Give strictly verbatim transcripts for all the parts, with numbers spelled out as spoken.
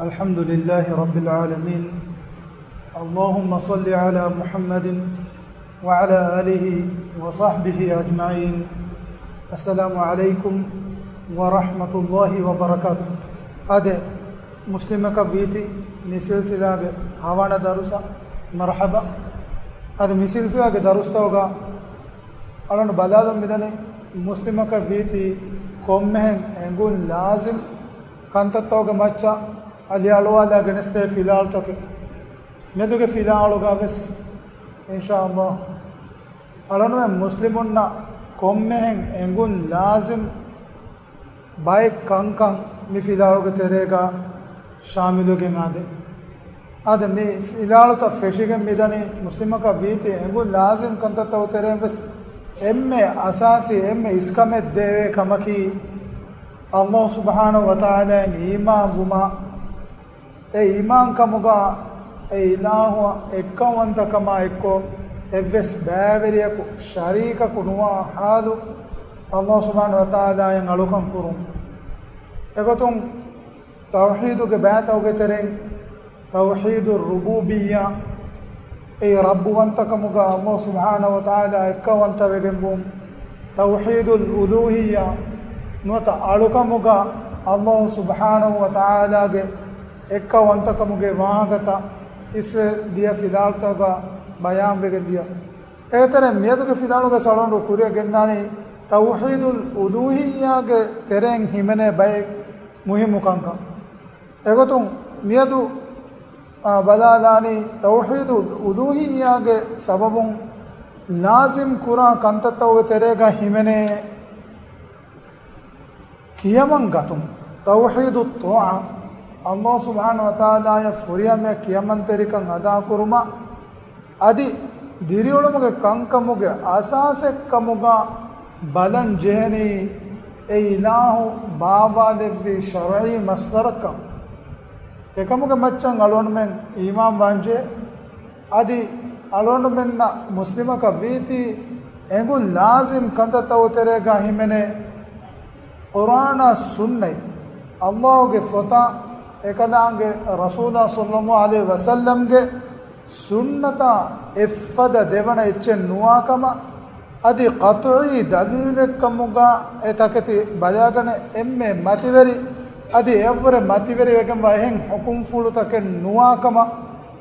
الحمد لله رب العالمين. اللهم صل على محمد وعلى آله وصحبه أجمعين. السلام عليكم ورحمة الله وبركاته. އާދެ، މުސްލިމަކަށް ވީތީ މި ސިލްސިލާގެ ހަވަނަ ދަރުސަށް މަރުޙަބާ. އާދެ، މި ސިލްސިލާގެ ދަރުސްތަކުގަ އަޅުން ބަލާލުން މިދަނީ މުސްލިމަކަށް ވީތީ ކޮންމެހެން އެނގުން ލާޒިމް ކަންތައްތަކުގެ މައްޗަށް އަލިއަޅުވާލާ ގެނެސްދޭ ފިލާވަޅުތަކެއް. މެދުގެ ފިލާވަޅުގަ ވެސް، އިންޝާﷲ، އަޅުންމެން މުސްލިމުންނަށް ކޮންމެހެން އެނގުން ލާޒިމް ބައެއް ކަންކަން މި ފިލާވަޅުގެ ތެރޭގަ ޝާމިލުވެގެން އާދޭ. އާދެ، މި ފިލާވަޅުތައް ފެށިގެން މިދަނީ މުސްލިމަކަށް ވީތީ އެނގުން ލާޒިމް ކަންތައްތަކުގެ ތެރެއިން ވެސް އެންމެ އަސާސީ، އެންމެ އިސްކަމެއް ދެވޭ ކަމަކީ، ﷲ ސުބްޙާނަހޫ ވަތަޢާލާއިން އީމާން ވުމާ، އެ އީމާންކަމުގަ އެ އިލާހުއަށް އެއްކައުވަންތަކަމާ އެއްކޮށް، އެއްވެސް ބައިވެރިޔަކު ޝަރީކަކު ނުވާ ޙާލު ﷲ ސުބްޙާނަހޫ ވަތަޢާލާއިން އަޅުކަން ކުރުން. އެގޮތުން، ތައުޙީދުގެ ބައިތަކުގެ ތެރެއިން، ތައުޙީދު ރުބޫބިއްޔާ، އެއީ ރައްބުވަންތަކަމުގަ ﷲ ސުބްޙާނަހޫ ވަތަޢާލާ އެއްކައުވަންތަވެގެންވުން، ތައުޙީދުލް އުލޫހިއްޔާ، ނުވަތަ އަޅުކަމުގަ ﷲ ސުބްޙާނަހޫ ވަތަޢާލާގެ އެއްކައުވަންތަކަމުގެ ވާހަކަތައް އިސްވެ ދިޔަ ފިލާވަޅުތަކުގަ ބަޔާންވެގެން ދިޔަ. އޭތެރެ މިއަދުގެ ފިލާވަޅުގަ އަޅުގަނޑު ކުރިއަށް ގެންދާނީ ތައުޙީދުލް އުލޫހިއްޔާގެ ތެރެއިން ހިމެނޭ ބައެއް މުހިއްމު ކަންކަން. އެގޮތުން މިއަދު، އާ، ބަލާލާނީ ތައުޙީދުލް އުލޫހިއްޔާގެ ސަބަބުން ލާޒިމް ކުރާ ކަންތައްތަކުގެ ތެރޭގަ ހިމެނޭ ކިޔަމަން ގަތުން، ތައުޙީދުއް ޠާޢާ، ﷲ ސުބްޙާނަހޫ ވަތަޢާލާއަށް ފުރިހަމަޔަށް ކިޔަމަންތެރިކަން އަދާކުރުމަށް، އަދި ދިރިއުޅުމުގެ ކަންކަމުގެ އަސާސެއްކަމުގަ ބަލަން ޖެހެނީ އެ އިލާހު ބާވާލެއްވި ޝަރުޢީ މަޞްދަރަކަށް. އެކަމުގެ މައްޗަށް އަޅުގަނޑުމެން އީމާން ވާންޖެހޭ. އަދި އަޅުގަނޑުމެންނަށް މުސްލިމަކަށް ވީތީ އެނގުން ލާޒިމް ކަންތައްތަކުގެ ތެރޭގަ ހިމެނޭ ޤުރްއާނާ ސުންނަތް، ﷲގެ ފޮތާ އެކަލާނގެ ރަސޫލާ ޞައްލައްލާހު ޢަލައިހި ވަސައްލަމްގެ ސުންނަތާ އެއްފަދަ ދެވަނަ އެއްޗެއް ނުވާކަމަށް، އަދި ޤަޠުޢީ ދަލީލެއްކަމުގަ އެ ތަކެތި ބަލާގަނެ އެންމެ މަތިވެރި، އަދި އެއަށްވުރެ މަތިވެރިވެގެންވާ އެހެން ޙުކުމްފުޅުތަކެއް ނުވާކަމަށް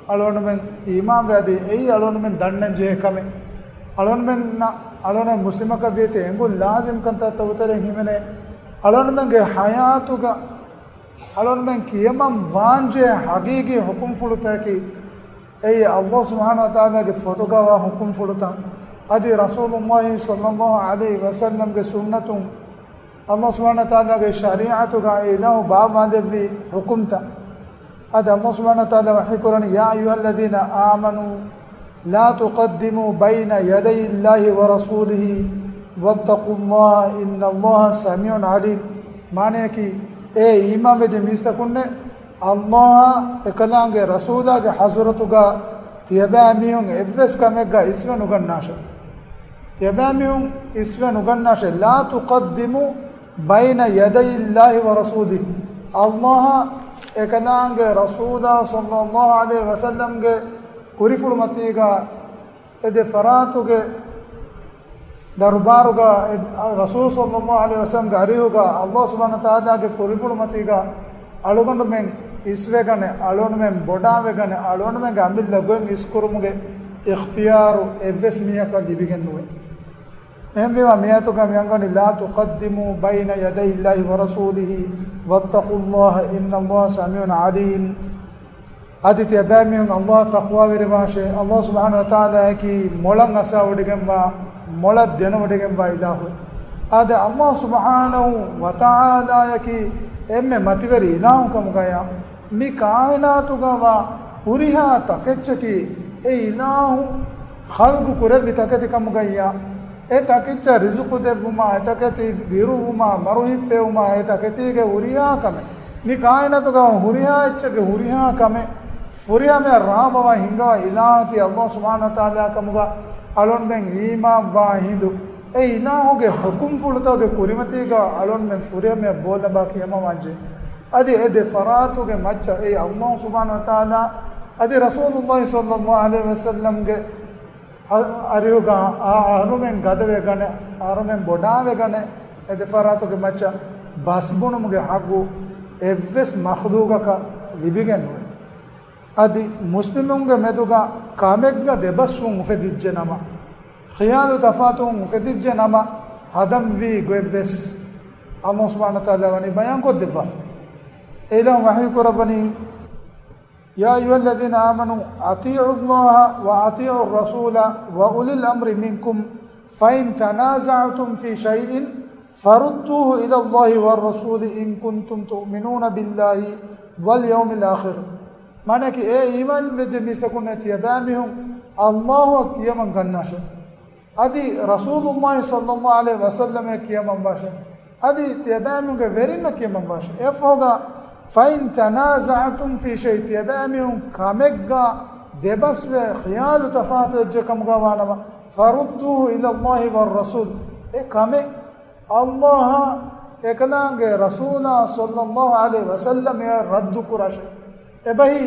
އަޅުގަނޑުމެން އީމާންވެ، އަދި އެއީ އަޅުގަނޑުމެން ދަންނަން ޖެހޭ ކަމެއް. އަޅުގަނޑުމެންނަށް، އަޅުގަނޑު މުސްލިމަކަށް ވީތީ އެނގުން ލާޒިމް ކަންތައްތަކުގެ ތެރެއިން ހިމެނޭ، އަޅުގަނޑުމެންގެ ޙަޔާތުގަ އަޅުގަނޑުމެން ކިޔަމަން ވާންޖެހޭ ޙަޤީޤީ ޙުކުމްފުޅުތަކަކީ، އެއީ ﷲ ސުބްޙާނަހޫ ވަތަޢާލާގެ ފޮތުގަވާ ޙުކުމްފުޅުތައް، އަދި ރަސޫލުﷲ ޞައްލައްލާހު ޢަލައިހި ވަސައްލަމްގެ ސުންނަތުން، ﷲ ސުބްޙާނަހޫ ވަތަޢާލާގެ ޝަރީޢަތުގަ އެ އިލާހު ބާވާލެއްވި ޙުކުމްތައް. އަދި ﷲ ސުބްޙާނަހޫ ވަތަޢާލާ ވަޙީކުރަނީ، يا أيها الذين آمنوا لا تقدموا بين يدي الله ورسوله واتقوا الله إن الله سميع عليم. މާނަޔަކީ، އޭ އީމާންވެއްޖެ މީސްތަކުންނޭ، ﷲއާ އެކަލާނގެ ރަސޫލާގެ ޙަޟްރަތުގަ ތިޔަބައިމީހުން އެއްވެސް ކަމެއްގަ އިސްވެ ނުގަންނާށޭ. ތިޔަބައިމީހުން އިސްވެ ނުގަންނާށޭ. لا تقدموا بين يدي الله ورسوله. ﷲއާ އެކަލާނގެ ރަސޫލާ ޞައްލައްލާހު ޢަލައިހި ވަސައްލަމްގެ ކުރިފުޅުމަތީގަ އެ ދެ ފަރާތުގެ ދަރުބާރުގަ، އެ ރަސޫލު ޞައްލައްލާހު ޢަލައިހި ވަސައްލަމްގެ އަރިހުގަ ﷲ ސުބްޙާނަހޫ ވަތަޢާލާގެ ކުރިފުޅުމަތީގަ އަޅުގަނޑުމެން އިސްވެގަނެ، އަޅުގަނޑުމެން ބޮޑާވެގަނެ، އަޅުގަނޑުމެންގެ އަމިއްލަ ގޮތް އިސްކުރުމުގެ އިޚްތިޔާރު އެއްވެސް މީހަކަށް ލިބިގެން ނުވޭ. އެހެންވީމާ މިއާޔަތުގަ މި އަންގަނީ، لا تقدموا بين يدي الله ورسوله واتقوا الله إن الله سميع عليم. އަދި ތިޔަބައިމީހުން ﷲއަށް ތަޤްވާވެރިވާށޭ. ﷲ ސުބްޙާނަހޫ ވަތަޢާލާއަކީ މޮޅަށް އަސާވޮޑިގެންވާ، މޮޅަށް ދެނެވޮޑިގެންވާ އިލާހު. އާދެ، ﷲ ސުބްޙާނަހޫ ވަތަޢާލާއަކީ އެންމެ މަތިވެރި އިލާހު ކަމުގަޔާ، މި ކާއިނާތުގަވާ ހުރިހާ ތަކެއްޗަކީ އެ އިލާހު ޚަލްޤު ކުރެއްވި ތަކެތި ކަމުގައްޔާ، އެ ތަކެއްޗަށް ރިޒުޤު ދެއްވުމާ، އެ ތަކެތި ދިރުއްވުމާ، މަރުހިއްޕެވުމާ، އެ ތަކެތީގެ ހުރިހާ ކަމެއް، މި ކާއިނާތުގަ ހުރިހާ އެއްޗެއްގެ ހުރިހާ ކަމެއް ފުރިހަމަޔަށް ރާވަވާ ހިންގަވާ އިލާހަކީ ﷲ ސުބްޙާނަހޫ ވަތަޢާލާ ކަމުގަ އަޅުންމެން އީމާންވާ ހިނދު، އެ އިލާހުގެ ޙުކުމްފުޅުތަކުގެ ކުރިމަތީގަ އަޅުންމެން ފުރިހަމަޔަށް ބޯލަނބާ ކިޔަމަން ވާންޖެހޭ. އަދި އެ ދެ ފަރާތުގެ މައްޗަށް އެއީ ﷲ ސުބްޙާނަހޫ ވަތަޢާލާ އަދި ރަސޫލުﷲ ޞައްލަﷲ ޢަލައިހި ވަސައްލަމްގެ އަ-، އަރިހުގަ އަ-، އަހަރުމެން ގަދަވެގަނެ، އަހަރުމެން ބޮޑާވެގަނެ، އެ ދެ ފަރާތުގެ މައްޗަށް ބަސް ބުނުމުގެ ޙައްޤު އެއްވެސް މަޚްލޫޤަކަށް ލިބިގެން ނުވޭ. އަދި މުސްލިމުންގެ މެދުގަ ކަމެއްގަ ދެބަސްވުން އުފެދިއްޖެ ނަމަ، ޚިޔާލު ތަފާތުވުން އުފެދިއްޖެ ނަމަ، ހަދަންވީ ގޮތްވެސް ﷲ ސުބްޙާނަހޫ ވަތަޢާލާ ވަނީ ބަޔާންކޮށްދެއްވާފަ. އެ އިލާހު ވަޙީ ކުރައްވަނީ، يا أيها الذين آمنوا أطيعوا الله وأطيعوا الرسول وأولي الأمر منكم فإن تنازعتم في شيء فردوه إلى الله والرسول إن كنتم تؤمنون بالله واليوم الآخر. މާނައަކީ، އޭ އީމާންވެއްޖެ މީސްތަކުންނޭ، ތިޔަބައިމީހުން ﷲ އަށް ކިޔަމަން ގަންނާށޭ. އަދި ރަސޫލުﷲ ޞައްލަﷲ ޢަލައިހި ވަސައްލަމަށް ކިޔަމަންވާށޭ. އަދި ތިޔަބައިމީހުންގެ ވެރިންނަށް ކިޔަމަންވާށޭ. އެއަށްފަހުގަ، فإن تنازعتم في شيء، ތިޔަބައިމީހުން ކަމެއްގަ ދެބަސްވެ ޚިޔާލު ތަފާތުވެއްޖެ ކަމުގަ ވާނަމަ، فردوه إلى الله والرسول، އެ ކަމެއް ﷲ އާ އެކަލާނގެ ރަސޫލާ ޞައްލަﷲ ޢަލައިހި ވަސައްލަމަށް ރައްދު ކުރާށޭ. އެބަހީ،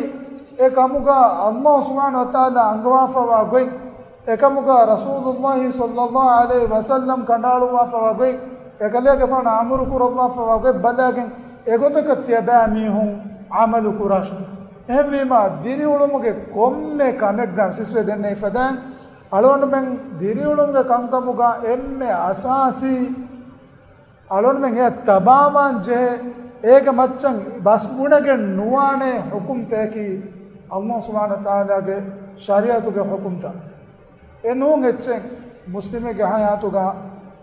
އެ ކަމުގަ ﷲ ސުބްޙާނަހޫ ވަތަޢާލާ އަންގަވާފަވާ ގޮތް، އެކަމުގަ ރަސޫލުﷲ ޞައްލަﷲ ޢަލައިހި ވަސައްލަމް ކަނޑައަޅުއްވާފަވާ ގޮތް، އެކަލޭގެފާނު އަމުރު ކުރައްވާފަވާ ގޮތް ބަލާގެން، އެގޮތަކަށް ތިޔަބައިމީހުން ޢަމަލު ކުރާށޭ. އެހެންވީމާ، ދިރިއުޅުމުގެ ކޮންމެ ކަމެއްގަ ސިސްވެ ދެންނެވި ފަދައިން، އަޅުގަނޑުމެން ދިރިއުޅުމުގެ ކަންކަމުގަ އެންމެ އަސާސީ އަޅުގަނޑުމެން އެއަށް ތަބާވާން ޖެހޭ، އޭގެ މައްޗަށް ބަސް ބުނެގެން ނުވާނޭ ޙުކުމްތަކަކީ ﷲ ސުބްޙާނަހޫ ވަތަޢާލާގެ ޝަރީޢަތުގެ ޙުކުމްތައް. އެ ނޫން އެއްޗެއް މުސްލިމެއްގެ ޙަޔާތުގަ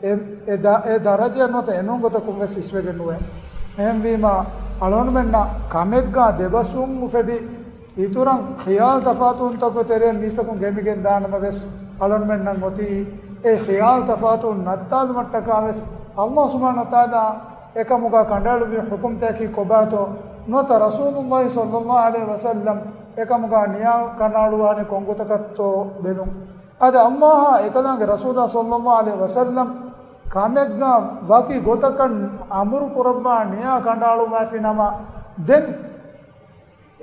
އެ، އެ ދަ-، އެ ދަރަޖައެއް ނުވަތަ އެ ނޫން ގޮތަކުން ވެސް ސިސްވެގެން ނުވޭ. އެހެންވީމާ، އަޅުގަނޑުމެންނަށް ކަމެއްގަ ދެބަސްވުން އުފެދި، އިތުރަށް ޚިޔާލު ތަފާތުވުންތަކުގެ ތެރެއިން މީސްތަކުން ގެނބިގެން ދާނަމަ ވެސް، އަޅުގަނޑުމެންނަށް އޮތީ އެ ޚިޔާލު ތަފާތުވުން ނައްތާލުމަށްޓަކާ ވެސް، ﷲ ސުބްޙާނަހޫ ވަތަޢާލާ އެކަމުގަ ކަނޑައަޅުއްވި ޙުކުމްތަކަކީ ކޮބާތޯ، ނުވަތަ ރަސޫލުﷲ ޞައްލަﷲ ޢަލައިހި ވަސައްލަމް އެކަމުގަ ނިޔާ ކަނޑައަޅުއްވާނީ ކޮން ގޮތަކަށްތޯ ބެލުން. އަދި ﷲ އާ އެކަލާނގެ ރަސޫލާ ޞައްލަﷲ ޢަލައިހި ވަސައްލަމް ކަމެއްގަ ވަކި ގޮތަކަށް އަމުރު ކުރައްވާ ނިޔާ ކަނޑައަޅުއްވައިފި ނަމަ، ދެން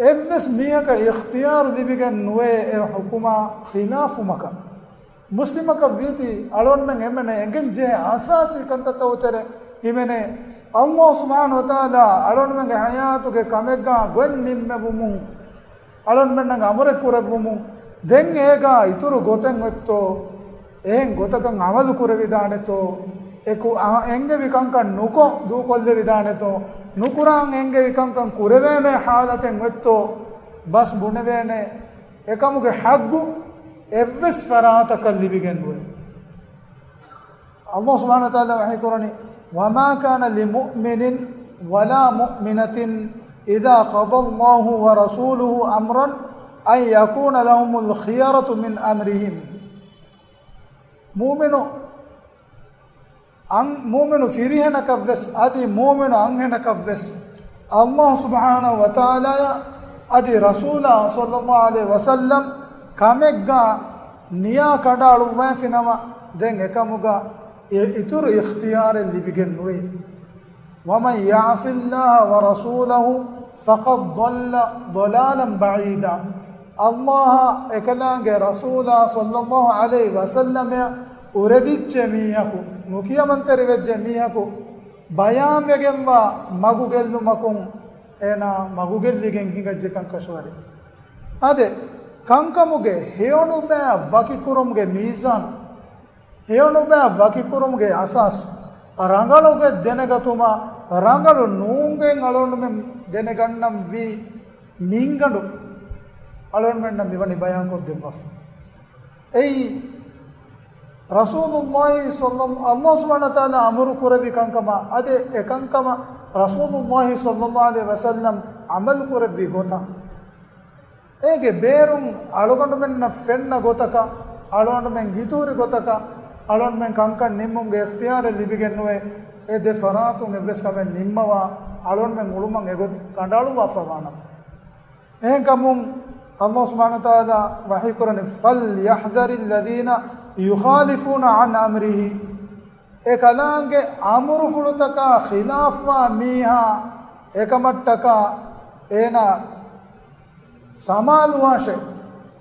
އެއްވެސް މީހަކަށް އިޚްތިޔާރު ލިބިގެން ނުވޭ އެ ޙުކުމާ ޚިލާފުވުމަކަށް. މުސްލިމަކަށް ވީތީ އަޅުގަނޑުމެން އެންމެން އެނގެން ޖެހޭ އަސާސީ ކަންތައްތަކުގެ ތެރެއިން ހިމެނޭ، ﷲ ސުބްޙާނަހޫ ވަތަޢާލާ އަޅުގަނޑުމެންގެ ޙަޔާތުގެ ކަމެއްގަ ގޮތް ނިންމެވުމުން، އަޅުގަނޑުމެންނަށް އަމުރެއް ކުރެއްވުމުން، ދެން އޭގަ އިތުރު ގޮތެއް އޮތްތޯ، އެހެން ގޮތަކަށް ޢަމަލު ކުރެވިދާނެތޯ، އެކު-، އަ-، އެންގެވި ކަންކަން ނުކޮށް ދޫކޮށްލެވިދާނެތޯ، ނުކުރާން އެންގެވި ކަންކަން ކުރެވޭނެ ޙާލަތެއް އޮތްތޯ، ބަސް ބުނެވޭނެ، އެކަމުގެ ޙައްޤު އެއްވެސް ފަރާތަކަށް ލިބިގެން ނުވޭ. ﷲ ސުބްޙާނަހޫ ވަތަޢާލާ ވަޙީ ކުރަނީ، وما كان لمؤمن ولا مؤمنة إذا قضى الله ورسوله أمرا أن يكون لهم الخيرة من أمرهم. މުއުމިނު އަން-، މުއުމިނު ފިރިހެނަކަށްވެސް، އަދި މުއުމިނު އަންހެނަކަށްވެސް، ﷲ ސުބްޙާނަހޫ ވަތަޢާލާއަށް އަދި ރަސޫލާ ޞައްލަﷲ ޢަލައިހި ވަސައްލަމް ކަމެއްގަ ނިޔާ ކަނޑައަޅުއްވައިފިނަމަ، ދެން އެކަމުގަ އި-، އިތުރު އިޚްތިޔާރެއް ލިބިގެން ނުވޭ. ومن يعص الله ورسوله فقد ضل ضلالا بعيدا. ﷲ އާ އެކަލާނގެ ރަސޫލާ ޞައްލަﷲ ޢަލައިހި ވަސައްލަމަށް އުރެދިއްޖެ މީހަކު، ނުކިޔަމަންތެރިވެއްޖެ މީހަކު، ބަޔާންވެގެންވާ މަގު ގެއްލުމަކުން އޭނާ މަގުގެއްލިގެން ހިނގައްޖެ ކަންކަށަވަރެއް. އާދެ، ކަންކަމުގެ ހެޔޮނުބައި ވަކިކުރުމުގެ މީޒާން، ހެޔޮނުބައި ވަކިކުރުމުގެ އަސާސް، ރަނގަޅުގެ ދެނެގަތުމާ، ރަނގަޅު ނޫންގެ އަޅުގަނޑުމެން ދެނެގަންނަންވީ މިންގަނޑު އަޅުގަނޑުމެންނަށް މިވަނީ ބަޔާންކޮށްދެއްވާފަ. އެއީ، ރަސޫލުﷲ ޞައްލަ-، ﷲ ސުބްޙާނަހޫ ވަތަޢާލާ އަމުރު ކުރެއްވި ކަންކަމާ، އަދި އެކަންކަމަށް ރަސޫލުﷲ ޞައްލަﷲ ޢަލައިހި ވަސައްލަމް ޢަމަލު ކުރެއްވި ގޮތަށް، އޭގެ ބޭރުން އަޅުގަނޑުމެންނަށް ފެންނަ ގޮތަކަށް، އަޅުގަނޑުމެން ހިތުހުރި ގޮތަކަށް، އަޅުގަނޑުމެން ކަންކަން ނިންމުމުގެ އިޚްތިޔާރެއް ލިބިގެން ނުވޭ. އެ ދެ ފަރާތުން އެއްވެސް ކަމެއް ނިންމަވާ، އަޅުގަނޑުމެން އުޅުމަށް އެގޮތަށް ކަނޑައަޅުއްވާފަވާނަމަ. އެހެންކަމުން، ﷲ ސުބްޙާނަހޫ ވަތަޢާލާ ވަޙީކުރަނީ، فَلْيَحْذَرِ الَّذِينَ يُخَالِفُونَ عَنْ أَمْرِهِ. އެ ކަލާނގެ އަމުރުފުޅުތަކާ ޚިލާފްވާ މީހާ އެކަމަށްޓަކާ އޭނާ ސަމާލުވާށޭ،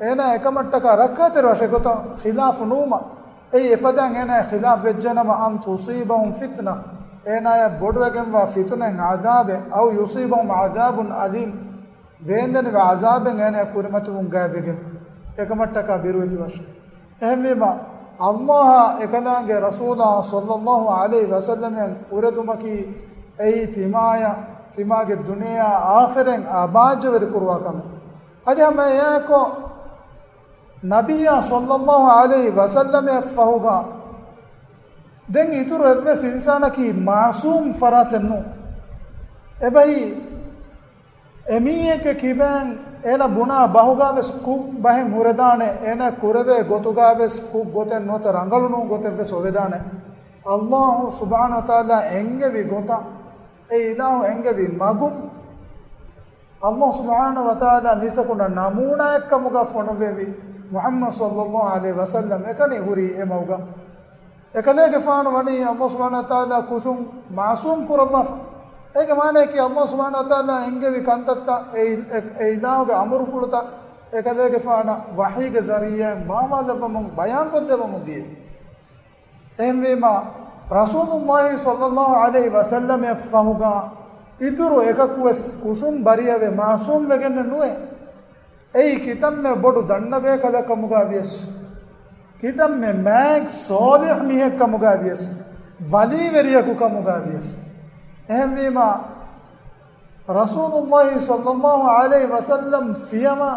އޭނާ އެކަމަށްޓަކާ ރައްކާތެރިވާށޭ ގޮތަށް ޚިލާފު ނުވުމަށް. އެއީ އެފަދައިން އޭނާ ޚިލާފް ވެއްޖެނަމަ، أن تصيبهم فتنة، އޭނާޔަށް ބޮޑުވެގެންވާ ފިތުނައެއް، عذاب، أو يصيبهم عذاب أليم، ވޭންދެނިވި ޢަޒާބެއް އޭނާޔަށް ކުރިމަތިވުން ގާތްވެގެން، އެކަމަށްޓަކާ ބިރުވެތިވާށޭ. އެހެންވީމަ، ﷲ އާ އެކަލާނގެ ރަސޫލާ ޞައްލައްލާހު ޢަލައިހި ވަސައްލަމައަށް ކުރެދުމަކީ އެއީ ތިމާޔަށް، ތިމާގެ ދުނިޔެއާ އާޚިރަތް އާބާއްޖަވެރި ކުރުވާ ކަމެއް. އަދި ހަމަ އެއާއެކު ނަބިއްޔާ ޞައްލައްލާހު ޢަލައިހި ވަސައްލަމައަށްފަހުގަ ދެން އިތުރު އެއްވެސް އިންސާނަކީ މަޢުޞޫމް ފަރާތެއް ނޫން. އެބަހީ އެމީހެއްގެ ކިބައިން އޭނަ ބުނާ ބަހުގާވެސް ކުށް ބަހެއް ހުރެދާނެ، އޭނަ ކުރެވޭ ގޮތުގާވެސް ކުށް ގޮތެއް ނުވަތަ ރަނގަޅު ނޫން ގޮތެއްވެސް އޮވެދާނެ. ﷲ ސުބްޙާނަހު ވަތަޢާލާ އެންގެވި ގޮތަށް، އެ އިލާހު އެންގެވި މަގުން، ﷲ ސުބްޙާނަހު ވަތަޢާލާ މީސްތަކުންނަށް ނަމޫނާއެއްކަމުގަ ފޮނުއްވެވި މުޙައްމަދު ޞައްލައްލާހު ޢަލައިހި ވަސައްލަމް އެކަނި ހުރީ އެ މަގުގަ. އެކަލޭގެފާނު ވަނީ ﷲ ސުބްޙާނަހު ވަތަޢާލާ ކުށުން މަޢުޞޫމް ކުރައްވާފަ. އޭގެ މާނައަކީ ﷲ ސުބްޙާނަހު ވަތަޢާލާ އެންގެވި ކަންތައްތައް އެ އި-، އެ، އެ އިލާހުގެ އަމުރުފުޅުތައް އެކަލޭގެފާނަށް ވަޙީގެ ޒަރީޢާއިން ބާވާލައްވަމުން ބަޔާންކޮށްދެއްވަމުން ދިޔައީ. އެހެންވީމަ، ރަސޫލުﷲ ޞައްލައްލާހު ޢަލައިހި ވަސައްލަމައަށްފަހުގަ އިތުރު އެކަކުވެސް ކުށުން ބަރީއަވެ މަޢުޞޫމް ވެގެންނެއް ނުވޭ. އެއީ ކިތަންމެ ބޮޑު ދަންނަބޭކަލަކަމުގަ ވިޔަސް، ކިތަންމެ މާތް ޞާލިޙް މީހެއްކަމުގަ ވިޔަސް، ވަލީވެރިޔަކު ކަމުގަ ވިޔަސް. އެހެންވީމަ، ރަސޫލުﷲ ޞައްލައްލާހު ޢަލައިހި ވަސައްލަމް ފިޔަވަ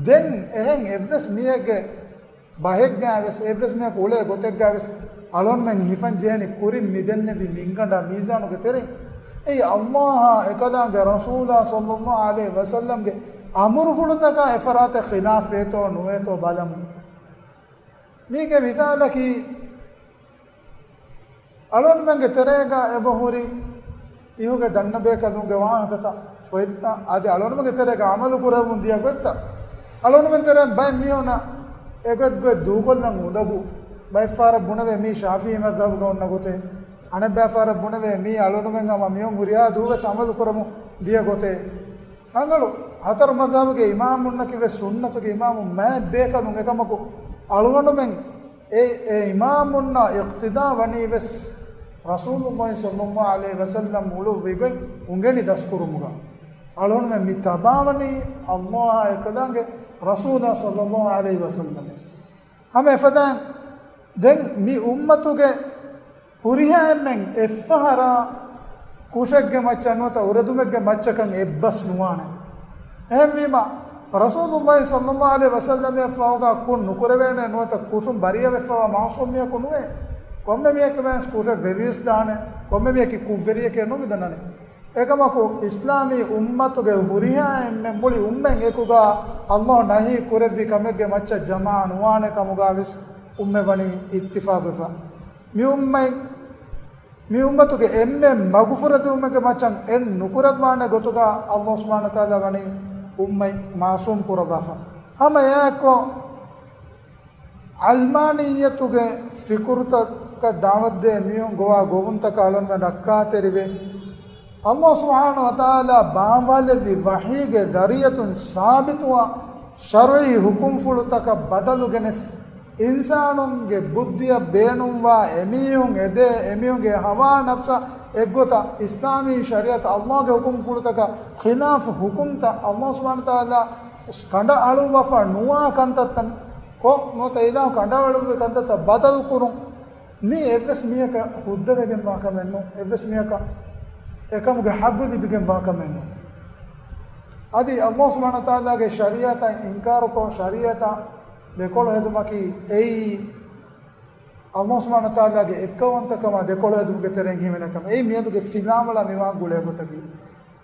ދެން އެހެން އެއްވެސް މީހެއްގެ ބަހެއްގައިވެސް، އެއްވެސް މީހަކު އުޅޭ ގޮތެއްގައިވެސް އަޅުންމެން ހިފަން ޖެހެނީ ކުރިން މި ދެންނެވި މިންގަނޑާ މީޒާނުގެ ތެރެއިން. އެއީ ﷲ އާ އެކަލާނގެ ރަސޫލާ ޞައްލައްލާހު ޢަލައިހި ވަސައްލަމްގެ އަމުރުފުޅުތަކާ އެފަރާތެއް ޚިލާފް ވޭތޯ ނުވޭތޯ ބަލަމުން. މީގެ މިސާލަކީ، އަޅުންމެންގެ ތެރޭގަ އެބަހުރި އިހުގެ ދަންނަބޭކަލުންގެ ވާހަކަތައް ފޮތްތައް އަދި އަޅުންމެންގެ ތެރޭގަ އަމަލު ކުރަމުން ދިޔަ ގޮތްތައް. އަޅުންމެން ތެރޭން ބައެއް މީހުންނަށް އެގޮތްގޮތް ދޫކޮށްލަން އުނދަގޫ. ބައެއްފަހަރަށް ބުނެވޭ މީ ޝާފިޢީ މަޛްހަބުގަ އޮންނަ ގޮތޭ. އަނެއްބައިފަހަރަށް ބުނެވޭ މީ އަޅުންމެން ހަމަ މިއޮން ހުރިހާ ދުވަސް އަމަލު ކުރަމުން ދިޔަ ގޮތޭ. ރަނގަޅު ހަތަރު މަޛްހަބުގެ އިމާމުންނަކީ ވެސް ސުންނަތުގެ އިމާމުން މާތް ބޭކަލުން. އެކަމަކު އަޅުގަނޑުމެން އެ، އެ އިމާމުންނާ އިޤްތިދާ ވަނީ ވެސް ރަސޫލުﷲ ޞައްލައްލާހު ޢަލައިހި ވަސައްލަމް އުޅުއްވި ގޮތް އުނގެނި ދަސްކުރުމުގަ. އަޅުގަނޑުމެން މި ތަބާވަނީ ﷲ އާ އެކަލާނގެ ރަސޫލާ ޞައްލައްލާހު ޢަލައިހި ވަސައްލަމް. ހަމަ އެފަދައިން ދެން މި އުއްމަތުގެ ހުރިހާ އެންމެން އެއްފަހަރާ ކުށެއްގެ މައްޗަށް ނުވަތަ އުރެދުމެއްގެ މައްޗަކަށް އެއްބަސް ނުވާނެ. އެހެންވީމަ، ރަސޫލުﷲ ޞައްލައްލާހު ޢަލައިހި ވަސައްލަމަށްފަހުގަ ކުށް ނުކުރެވޭނެ ނުވަތަ ކުށުން ބަރީއަވެފަވާ މަޢުޞޫމް މީހަކު ނުވޭ. ކޮންމެ މީހަކަށް ވެސް ކުށެއް ވެވިޔަސް ދާނެ، ކޮންމެ މީހަކީ ކުށްވެރިއެކޭ ނޫން މިދަންނަނީ. އެކަމަކު، އިސްލާމީ އުއްމަތުގެ ހުރިހާ އެންމެން މުޅި އުއްމަތް އެކުގަ ﷲ ނަހީ ކުރެއްވި ކަމެއްގެ މައްޗަށް ޖަމާ ނުވާނެ ކަމުގަ ވެސް އުއްމަތް ވަނީ އިއްތިފާޤުވެފަ. މި އުއްމަތް، މި އުއްމަތުގެ އެންމެ މަގުފުރެދުމެއްގެ މައްޗަށް އެއް ނުކުރައްވާނެ ގޮތުގަ ﷲ ސުބްޙާނަހު ވަތަޢާލާ ވަނީ އުއްމަތް މަޢުޞޫމް ކުރައްވާފަ. ހަމަ އެއާއެއްކޮށް، ޢަލްމާނިއްޔަތުގެ ފިކުރުތަކަށް ދަޢުވަތުދޭ މީހުން ގޮވާ ގޮވުންތަކަށް އަޅުންމެން ރައްކާތެރިވޭ. ﷲ ސުބްޙާނަހު ވަތަޢާލާ ބާވާލެއްވި ވަޙީގެ ޒަރީޢަތުން ސާބިތުވާ ޝަރުޢީ ޙުކުމްފުޅުތަކަށް ބަދަލު ގެނެސް، އިންސާނުންގެ ބުއްދިއަށް ބޭނުންވާ އެމީހުން އެދޭ، އެމީހުންގެ ހަވާ ނަފްސަށް އެއްގޮތަށް އިސްލާމީ ޝަރީޢަތު ﷲގެ ޙުކުމްފުޅުތަކަށް ޚިލާފު ޙުކުމްތައް ﷲ ސުބްޙާނަހު ވަތަޢާލާ ކަނޑައަޅުއްވާފަ ނުވާ ކަންތައްތައް ކޮށް ނުވަތަ އިލާހު ކަނޑައަޅުއްވި ކަންތައްތައް ބަދަލުކުރުން. މީ އެއްވެސް މީހަކަށް ހުއްދަވެގެންވާ ކަމެއް ނޫން. އެއްވެސް މީހަކަށް އެކަމުގެ ޙައްޤު ލިބިގެންވާ ކަމެއް ނޫން. އަދި ﷲ ސުބްޙާނަހު ވަތަޢާލާގެ ޝަރީޢަތަށް އިންކާރުކޮށް، ޝަރީޢަތަށް ދެކޮޅު ހެދުމަކީ އެއީ ﷲ ސުބްޙާނަހު ވަތަޢާލާގެ އެއްކައުވަންތަކަމާ ދެކޮޅު ހެދުމުގެ ތެރެއިން ހިމެނޭ ކަމެއް. އެއީ މިއަދުގެ ފިލާވަޅާ މިވާ ގުޅޭ ގޮތަކީ.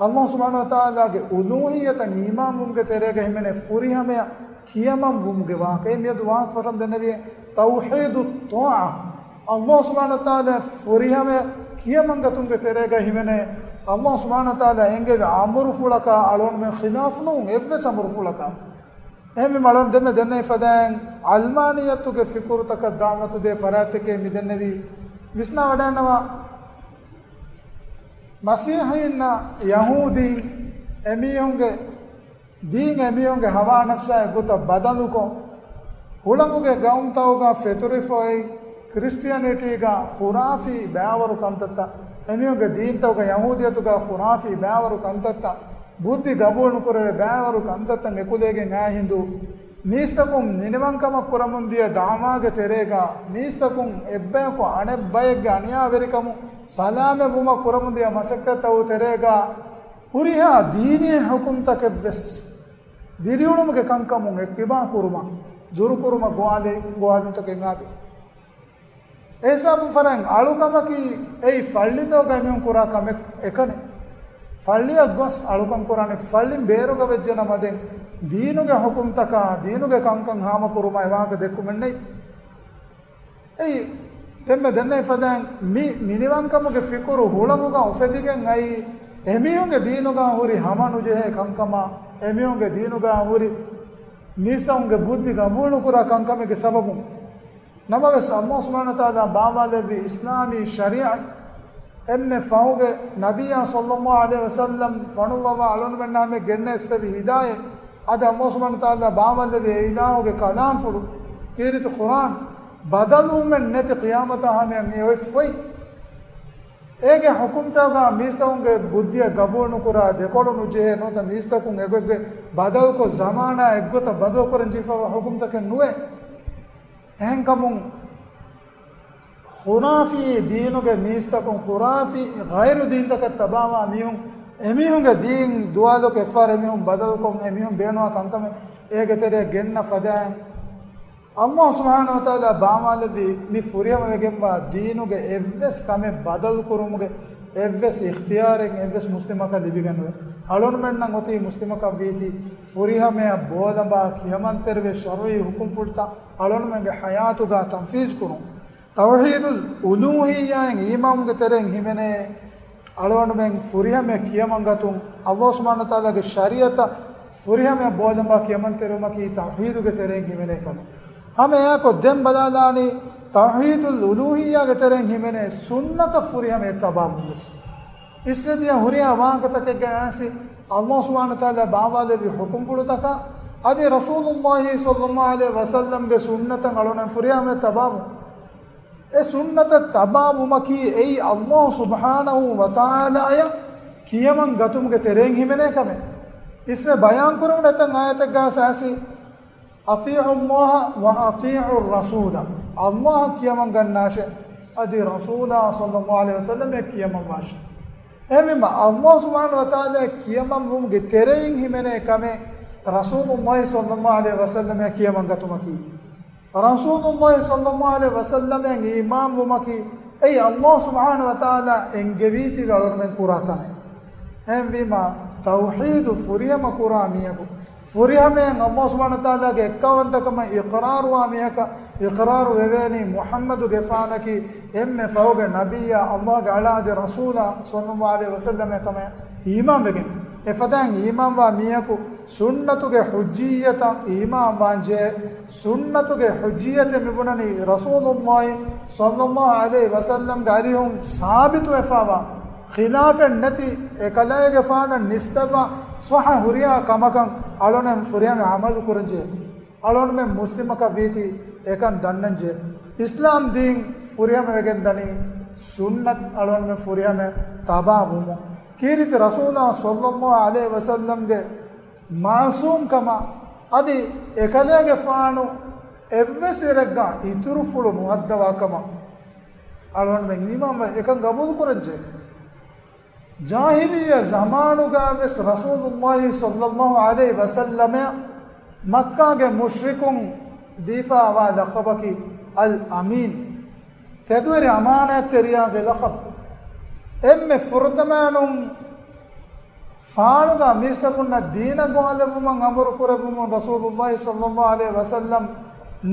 ﷲ ސުބްޙާނަހު ވަތަޢާލާގެ އުލޫހިއްޔަތަށް އީމާންވުމުގެ ތެރޭގަ ހިމެނޭ ފުރިހަމަޔަށް ކިޔަމަންވުމުގެ ވާހަކަ. އެ މިއަދު ވާހަކަ ފަށަން ދެންނެވި ތައުޙީދު ޠާޢާ. ﷲ ސުބްޙާނަހު ވަތަޢާލާ ފުރިހަމަޔަށް ކިޔަމަންގަތުމުގެ ތެރޭގަ ހިމެނޭ ﷲ ސުބްޙާނަހު ވަތަޢާލާ އެންގެވި އަމުރުފުޅަކާ އަޅުގަނޑުމެން ޚިލާފު ނުވުން އެއްވެސް އަމުރުފުޅަކާ. އެހެންވީމަ އަޅުގަނޑު ދެންމެ ދެންނެވި ފަދައިން ޢަލްމާނިއްޔަތުގެ ފިކުރުތަކަށް ދަޢުވަތުދޭ ފަރާތެކޭ މި ދެންނެވީ. ވިސްނާވަޑައިގަންނަވާ. މަސީޙީންނާ ޔަހޫދީން އެމީހުންގެ ދީން އެމީހުންގެ ހަވާ ނަފްސާ އެއްގޮތަށް ބަދަލުކޮށް، ހުޅަނގުގެ ގައުމުތަކުގަ ފެތުރިފަ އޮތް ކްރިސްޓިއަނިޓީގަ ޚުރާފީ ބައިވަރު ކަންތައްތައް، އެމީހުންގެ ދީންތަކުގަ ޔަހޫދިއްޔަތުގަ ޚުރާފީ ބައިވަރު ކަންތައްތައް، ބުއްދި ގަބޫލުނުކުރެވޭ ބައިވަރު ކަންތައްތައް އެކުލެވިގެން އާ ހިނދު، މީސްތަކުން މިނިވަންކަމަށް ކުރަމުންދިޔަ ދަޢުވާގެ ތެރޭގަ، މީސްތަކުން އެއްބަޔަކު އަނެއްބައެއްގެ އަނިޔާވެރިކަމުން ސަލާމަތްވުމަށް ކުރަމުންދިޔަ މަސައްކަތްތަކުގެ ތެރޭގަ، ހުރިހާ ދީނީ ޙުކުމްތަކެއްވެސް ދިރިއުޅުމުގެ ކަންކަމުން އެއްކިބާ ކުރުމަށް، ދުރުކުރުމަށް ގޮވާލި، ގޮވާލުންތަކެއް އާދޭ. އެހިސާބުން ފަރާތް އަޅުކަމަކީ އެއީ ފައްޅިތަކުގައި މީހުން ކުރާ ކަމެއް އެކަނި. ފައްޅިއަށް ގޮސް އަޅުކަން ކުރާނެ، ފައްޅިން ބޭރުގަ ވެއްޖެނަމަ ދެން ދީނުގެ ޙުކުމްތަކާ، ދީނުގެ ކަންކަން ހާމަކުރުމަށް އެ ވާހަކަ ދެއްކުމެއް ނެތް. އެއީ، ދެންމެ ދެންނެވި ފަދައިން މި މިނިވަންކަމުގެ ފިކުރު ހުޅަނގުގަ އުފެދިގެން އައީ، އެމީހުންގެ ދީނުގަ ހުރި ހަމަ ނުޖެހޭ ކަންކަމާ، އެމީހުންގެ ދީނުގަ ހުރި މީސްތަކުންގެ ބުއްދި ގަބޫލުނުކުރާ ކަންކަމެއްގެ ސަބަބުން. ނަމަވެސް، އައްލާހު ސުބްޙާނަހު ވަތަޢާލާ ބާވާލެއްވި އިސްލާމީ ޝަރީޢަތް، އެންމެ ފަހުގެ ނަބިއްޔާ ޞައްލައްލާހު ޢަލައިހި ވަސައްލަމް ފޮނުއްވަވާ އަޅުންމެންނާ މެ ގެންނަ އެސްތެވި ހިދާޔަތް، އަދި އައްލާހު ސުބްޙާނަހު ވަތަޢާލާ ބާވާލެއްވި އެ އިލާހުގެ ކަލާމްފުޅު، ކީރިތި ޤުރްއާން، ބަދަލުވުމެއް ނެތި ޤިޔާމަތާ ހަމަޔަށް އެ އޮތް ފޮތް. އޭގެ ޙުކުމްތަކުގަ މީސްތަކުންގެ ބުއްދިއަށް ގަބޫލުނުކުރާ، ދެކޮޅު ނުޖެހޭ، ނުވަތަ މީސްތަކުން އެގޮތްގެ ބަދަލުކޮށް، ޒަމާނާ އެއްގޮތަށް ބަދަލުކުރަން ޖެހިފައިވާ ޙުކުމްތަކެއް ނުވޭ. އެހެންކަމުން، ޚުރާފީ ދީނުގެ މީސްތަކުން، ޚުރާފީ ޣައިރު ދީންތަކަށް ތަބާވާ މީހުން، އެމީހުންގެ ދީން ދުވާލުކޮށް އެއްފަހަރު އެމީހުން ބަދަލުކޮށް، އެމީހުން ބޭނުންވާ ކަންކަމެއް އޭގެ ތެރެއަށް ގެންނަ ފަދައިން، އައްލާހު ސުބްޙާނަހު ވަތަޢާލާ ބާވާލެއްވި މި ފުރިހަމަވެގެންވާ ދީނުގެ އެއްވެސް ކަމެއް ބަދަލުކުރުމުގެ އެއްވެސް އިޚްތިޔާރެއް އެއްވެސް މުސްލިމަކަށް ލިބިގެންނުވޭ. އަޅުންމެންނަށް އޮތީ މުސްލިމަކަށް ވީތީ ފުރިހަމަޔަށް ބޯލަނބާ ކިޔަމަންތެރިވެ ޝަރުޢީ ޙުކުމްފުޅުތައް އަޅުންމެންގެ ޙަޔާތުގަ ތަންފީޒު ކުރުން. ތައުޙީދުލް އުލޫހިއްޔާއިން އީމާނުގެ ތެރެއިން ހިމެނޭ، އަޅުގަނޑުމެން ފުރިހަމަޔަށް ކިޔަމަންގަތުން، އައްލާހު ސުބްޙާނަހު ވަތަޢާލާގެ ޝަރީޢަތަށް ފުރިހަމަޔަށް ބޯލަނބާ ކިޔަމަންތެރިވުމަކީ ތައުޙީދުގެ ތެރެއިން ހިމެނޭ ކަމެއް. ހަމަ އެއާއެކު ދެން ބަލާލާނީ، ތައުޙީދުލް އުލޫހިއްޔާގެ ތެރެއިން ހިމެނޭ ސުންނަތަށް ފުރިހަމަޔަށް ތަބާވުން ވެސް. އިސްވެދިޔަ ހުރިހާ ވާހަކަތަކެއްގަ އައިސް، އައްލާހު ސުބްޙާނަހު ވަތަޢާލާ ބާވާލެއްވި ޙުކުމްފުޅުތަކާ، އަދި ރަސޫލުއްލާހި ޞައްލައްލާހު ޢަލައިހި ވަސައްލަމްގެ ސުންނަތަށް އަޅުގަނޑު ފުރިހަމަޔަށް ތަބާވުން. އެ ސުންނަތަށް ތަބާވުމަކީ އެއީ އައްލާހު ސުބްޙާނަހު ވަތަޢާލާއަށް ކިޔަމަން ގަތުމުގެ ތެރެއިން ހިމެނޭ ކަމެއް. އިސްވެ ބަޔާންކުރެވުނު އެތައް އާޔަތެއްގަ އައިސް، أطيعوا الله وأطيعوا الرسول، އައްލާހަށް ކިޔަމަން ގަންނާށޭ، އަދި ރަސޫލާ ޞައްލައްލާހު ޢަލައިހި ވަސައްލަމަށް ކިޔަމަން ވާށޭ. އެހެންވީމަ، އައްލާހު ސުބްޙާނަހު ވަތަޢާލާ ކިޔަމަންވުމުގެ ތެރެއިން ހިމެނޭ ކަމެއް ރަސޫލުއްލާހި ޞައްލައްލާހު ޢަލައިހި ވަސައްލަމަށް ކިޔަމަން ގަތުމަކީ. ރަސޫލުއްލާހި ޞައްލައްލާހު ޢަލައިހި ވަސައްލަމަށް އީމާންވުމަކީ، އެއީ އައްލާހު ސުބްޙާނަހު ވަތަޢާލާ އެންގެވީތީވެ އަޅުގަނޑުމެން ކުރާ ކަމެއް. އެހެންވީމަ، ތައުޙީދު ފުރިހަމަ ކުރާ މީހަކު، ފުރިހަމައިން އައްލާހު ސުބްޙާނަހު ވަތަޢާލާގެ އެއްކައުވަންތަކަމަށް އިޤްރާރުވާ މީހަކަށް، އިޤްރާރު ވެވޭނީ މުޙައްމަދުގެފާނަކީ އެންމެ ފަހުގެ ނަބިއްޔާ، އައްލާހުގެ އަޅާ އަދި ރަސޫލާ ޞައްލައްލާހު ޢަލައިހި ވަސައްލަމަ ކަމަށް އީމާންވެގެން. އެފަދައިން އީމާންވާ މީހަކު ސުންނަތުގެ ޙުއްޖިއްޔަތަށް އީމާންވާންޖެހޭ. ސުންނަތުގެ ޙުއްޖިއްޔަތެއް މިބުނަނީ ރަސޫލުއްލާހި ޞައްލައްލާހު ޢަލައިހި ވަސައްލަމްގެ އަރިހުން ސާބިތުވެފައިވާ، ޚިލާފެއް ނެތި، އެކަލޭގެފާނަށް ނިސްބަތްވާ ޞައްޙަ ހުރިހާ ކަމަކަށް އަޅުގަނޑުމެން ފުރިހަމަ ޢަމަލު ކުރަންޖެހޭ. އަޅުގަނޑުމެން މުސްލިމަކަށް ވީތީ އެކަން ދަންނަންޖެހޭ. އިސްލާމް ދީން ފުރިހަމަވެގެން ދަނީ ސުންނަތް އަޅުގަނޑުމެން ފުރިހަމަ ތަބާވުމުން. ކީރިތި ރަސޫލާ ޞައްލައްލާހު ޢަލައިހި ވަސައްލަމްގެ މަޢުޞޫމްކަމާ އަދި އެކަލޭގެފާނު އެއްވެސް އިރެއްގަ އިތުރުފުޅު ނުހައްދަވާކަމަށް އަޅުގަނޑުމެން އީމާންވެ އެކަން ގަބޫލުކުރަންޖެހޭ. ޖާހިލިއްޔަ ޒަމާނުގަވެސް ރަސޫލުއްލާހި ޞައްލައްލާހު ޢަލައިހި ވަސައްލަމަށް މައްކާގެ މުޝްރިކުން ދީފާވާ ލަޤަބަކީ އަލް އަމީން، ތެދުވެރި އަމާނާތްތެރިޔާގެ ލަޤަބު. އެންމެ ފުރަތަމައިނުން ފާޅުގަ މީސްތަކުންނަށް ދީނަށް ގޮވާލެއްވުމަށް އަމުރު ކުރެއްވުމުން ރަސޫލުއްލާހި ޞައްލައްލާހު ޢަލައިހި ވަސައްލަމް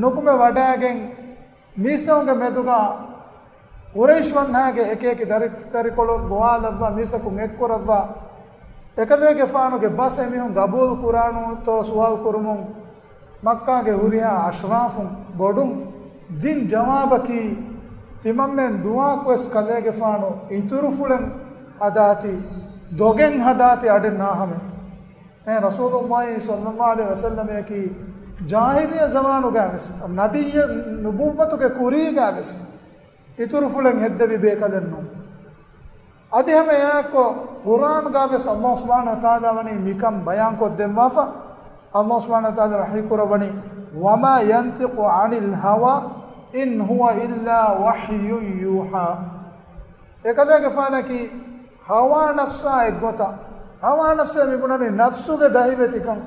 ނުކުމެ ވަޑައިގެން، މީސްތަކުންގެ މެދުގަ ޤުރައިޝް ވަންހާގެ އެކިއެކި ދަރި-، ދަރިކޮޅު ގޮވާލައްވާ މީސްތަކުން އެއްކުރައްވާ، އެކަލޭގެފާނުގެ ބަސް އެމީހުން ގަބޫލު ކުރާނޫތޯ ސުވާލު ކުރުމުން، މައްކާގެ ހުރިހާ އަޝްރާފުން ބޮޑުން ދިން ޖަވާބަކީ، ތިމަންމެން ދުވަހަކުވެސް ކަލޭގެފާނު އިތުރުފުޅެއް ހަދާތީ، ދޮގެއް ހަދާތީ އަޑެއް ނާހަމެ. އެ ރަސޫލުﷲ ޞައްލަﷲ ޢަލައިހި ވަސައްލަމައަކީ ޖާހިލިއްޔަ ޒަމާނުގައިވެސް، ނަބިއްޔަ ނުބުއްވަތުގެ ކުރީގައިވެސް އިތުރުފުޅެއް ހެއްދެވި ބޭކަލެއް ނޫން. އަދި ހަމަ އެއާއެއްކޮށް ޤުރްއާންގައިވެސް ﷲ ސުބްޙާނަހޫ ވަތަޢާލާ ވަނީ މިކަން ބަޔާންކޮށްދެއްވާފަ. ﷲ ސުބްޙާނަހޫ ވަތަޢާލާ ވަޙީ ކުރައްވަނީ، وما ينطق عن الهوى إن هو إلا وحي يوحى. އެކަލޭގެފާނަކީ ހަވާ ނަފްސާ އެއްގޮތަށް، ހަވާ ނަފްސޭ މިބުނަނީ ނަފްސުގެ ދަހިވެތިކަން.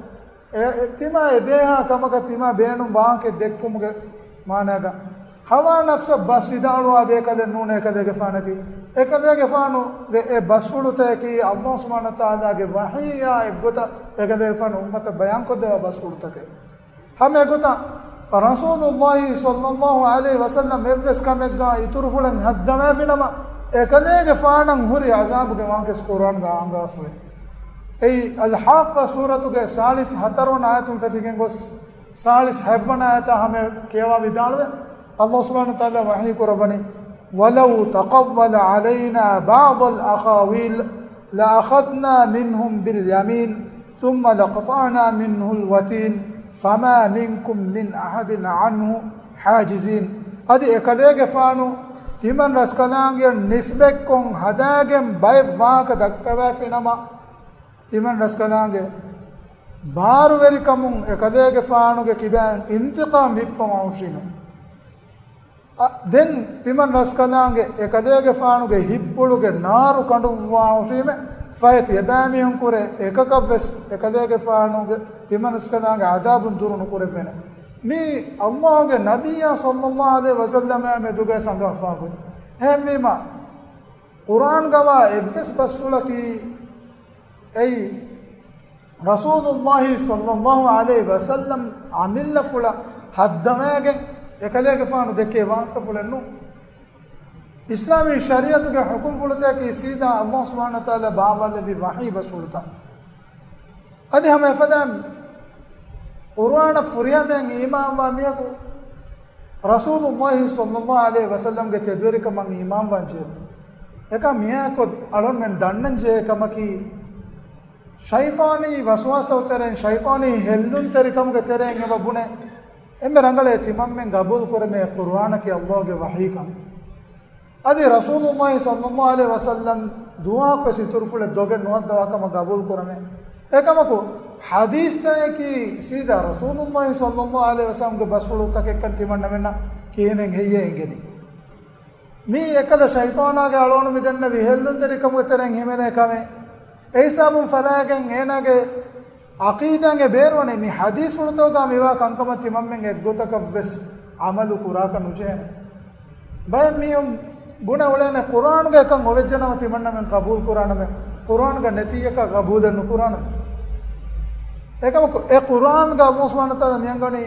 އެ، އެ، ތިމާ އެދޭހާ ކަމަކަށް ތިމާ ބޭނުން ވާހަކަ ދެއްކުމުގެ މާނައިގަ، ހަވާ ނަފްސަށް ބަސް ވިދާޅުވާ ބޭކަލެއް ނޫނޭ އެކަލޭގެފާނަކީ. އެކަލޭގެފާނުގެ އެ ބަސްފުޅުތަކަކީ ﷲ ސުބްޙާނަހޫ ވަތަޢާލާގެ ވަޙީއާ އެއްގޮތަށް އެކަލޭގެފާނު އުއްމަތަށް ބަޔާންކޮށްދެވާ ބަސްފުޅުތަކެއް. ހަމަ އެގޮތަށް ރަސޫލުﷲ ޞައްލަﷲ ޢަލައިހި ވަސައްލަމް އެއްވެސް ކަމެއްގާ އިތުރުފުޅެއް ހައްދަވާފިނަމަ، އެކަލޭގެފާނަށް ހުރި ޢަޒާބުގެ ވާހަކަ ޤުރްއާންގަ އަންގާފައި. އެއީ އަލްޙާއްޤާ ސޫރަތުގެ ސާޅީސް ހަތަރުވަނަ އާޔަތުން ފެށިގެން ގޮސް، ސާޅީސް ހަތްވަނަ އާޔަތާ ހަމަ ކިޔަވާ ވިދާޅުވެ، ﷲ ސުބްޙާނަހޫ ވަތަޢާލާ ވަޙީ ކުރައްވަނީ، ولو تقول علينا بعض الأقاويل لأخذنا منه باليمين ثم لقطعنا منه الوتين فما منكم من أحد عنه حاجزين. އަދި އެކަލޭގެފާނު ތިމަން ރަސްކަލާނގެ ނިސްބަތްކޮށް ހަދާގެން ބައެއް ވާހަކަ ދައްކަވާފިނަމަ، ތިމަން ރަސްކަލާނގެ ބާރުވެރިކަމުން އެކަލޭގެފާނުގެ ކިބައިން އިންތިޤާމް ހިއްޕަވާ ހުށީމެ. އަ، ދެން ތިމަން ރަސްކަލާނގެ އެކަލޭގެފާނުގެ ހިތްޕުޅުގެ ނާރު ކަނޑުއްވާ ހުށީމެ، ފަހެ ތިޔަބައިމީހުން ކުރެ އެކަކަށްވެސް އެކަލޭގެފާނުގެ ތިމަން ރަސްކަލާނގެ ޢަޛާބުން ދުރު ނުކުރެވޭނެ. މީ ﷲގެ ނަބިއްޔާ ޞައްލަﷲ ޢަލައިހި ވަސައްލަމާ މެދުގައި އަންގާފާ ގޮތް. އެހެންވީމަ، ޤުރްއާންގަވާ އެއްވެސް ބަސްފުޅަކީ އެއީ، ރަސޫލުﷲ ޞައްލަﷲ ޢަލައިހި ވަސައްލަމް އަމިއްލަފުޅަށް ހައްދަވާގެން އެކަލޭގެފާނު ދެއްކޭ ވާހަކަފުޅެއް ނޫން. އިސްލާމީ ޝަރީޢަތުގެ ޙުކުމްފުޅުތަކަކީ ސީދާ ﷲ ސުބްޙާނަހޫ ވަތަޢާލާ ބާވާލެއްވި ވަޙީ ބަސްފުޅުތައް. އަދި ހަމަ އެފަދައިން ޤުރްއާނަށް ފުރިހަމައިން އީމާންވާ މީހަކު ރަސޫލުﷲ ޞައްލަﷲ ޢަލައިހި ވަސައްލަމްގެ ތެދުވެރިކަމަށް އީމާންވާން ޖެހޭ. އެކަމަކު މިއާކޮށް އަޅުންމެން ދަންނަން ޖެހޭ ކަމަކީ، ޝައިޠާނީ ވަސްވާސްތައް ތެރެއިން، ޝައިޠާނީ ހެއްލުންތެރިކަމުގެ ތެރެއިން އެބަ ބުނެ، އެންމެ ރަނގަޅޭ ތިމަންމެން ގަބޫލު ކުރަމޭ ޤުރްއާނަކީ ﷲގެ ވަޙީކަން. އަދި ރަސޫލުﷲ ޞައްލަﷲ ޢަލައިހި ވަސައްލަމް ދުވަހަކުވެސް އިތުރުފުޅެއް ދޮގެއް ނުހައްދަވާ ކަމަށް ގަބޫލު ކުރަމޭ. އެކަމަކު، ޙަދީޘްތަކަކީ ސީދާ ރަސޫލުﷲ ޞައްލަﷲ ޢަލައިހި ވަސައްލަމްގެ ބަސްފުޅުތަކެއްކަން ތިމަންނަމެންނަށް ކިހިނެއް ހެއްޔޭ އެނގެނީ؟ މީ އެކަލަ ޝައިޠާނާގެ އަޅުގަނޑު މި ދެންނެވި ހެއްލުންތެރިކަމުގެ ތެރެއިން ހިމެނޭ ކަމެއް. އެ ހިސާބުން ފަށާގެން އޭނާގެ ޢަޤީދާގެ ބޭރުވަނީ މި ޙަދީޘްފުޅުތަކުގަ މިވާ ކަންކަމަށް ތިމަންމެން އެއްގޮތަކަށްވެސް ޢަމަލު ކުރާކަށް ނުޖެހޭނެ. ބައެއް މީހުން ބުނެ އުޅޭނެ، ޤުރްއާނުގައި ކަން އޮވެއްޖެނަމަ ތިމަންނަމެން ޤަބޫލު ކުރާނަމޭ، ޤުރްއާނުގަ ނެތިއްޔަކަށް ޤަބޫލެއް ނުކުރާނަމޭ. އެކަމަކު، އެ ޤުރްއާންގަ ﷲ ސުބްޙާނަހޫ ވަތަޢާލާ މިއަންގަނީ،